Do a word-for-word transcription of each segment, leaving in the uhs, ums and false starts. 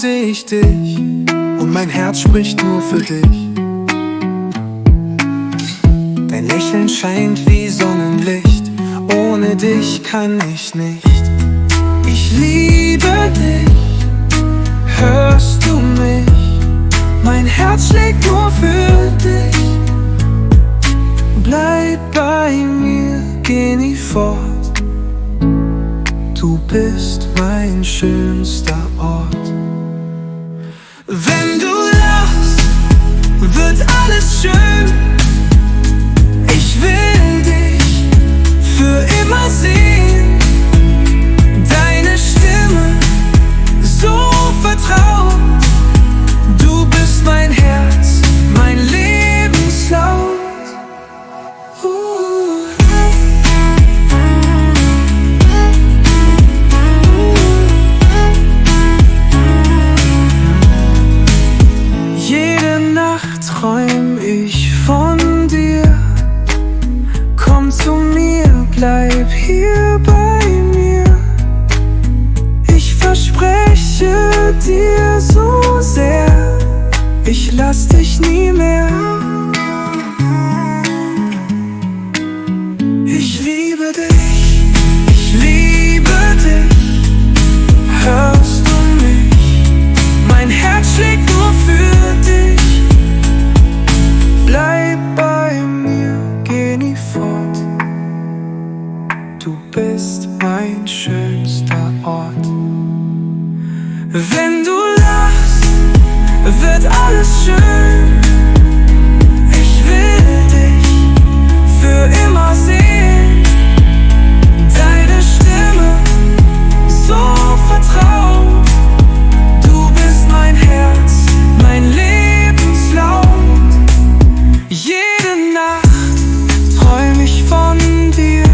sehe ich dich und mein Herz spricht nur für dich. Dein Lächeln scheint wie Sonnenlicht, ohne dich kann ich nicht. Ich liebe dich, hörst du mich? Mein Herz schlägt nur für dich. Bleib bei mir, geh nie fort. Du bist mein schönster Ort. Wenn du lachst, wird alles schön. Ich will dich für immer sehen. Deine Stimme so vertraut. Du bist mein Herz, mein Lebenslaut. Jede Nacht träum ich von dir. Komm zu mir, bleib hier bei mir. Ich verspreche dir so sehr, ich lass dich nie mehr. Ich liebe dich, ich liebe dich. Hörst du mich? Mein Herz schlägt nur für dich. Bleib bei mir, geh nie fort. Du bist mein schönster Ort. Wenn du lachst, wird alles schön. Ich will dich für immer sehen. Deine Stimme so vertraut. Du bist mein Herz, mein Lebenslaut. Jede Nacht träum ich von dir.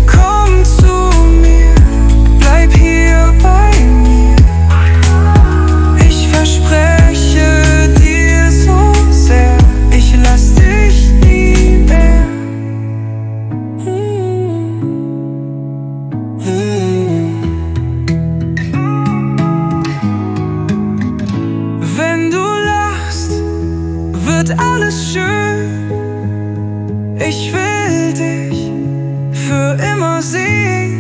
Komm zu mir, bleib hier bei mir. Ich verspreche dir so sehr, ich lass dich nie mehr. Wenn du lachst, wird alles schön. Ich will dich für immer sehen.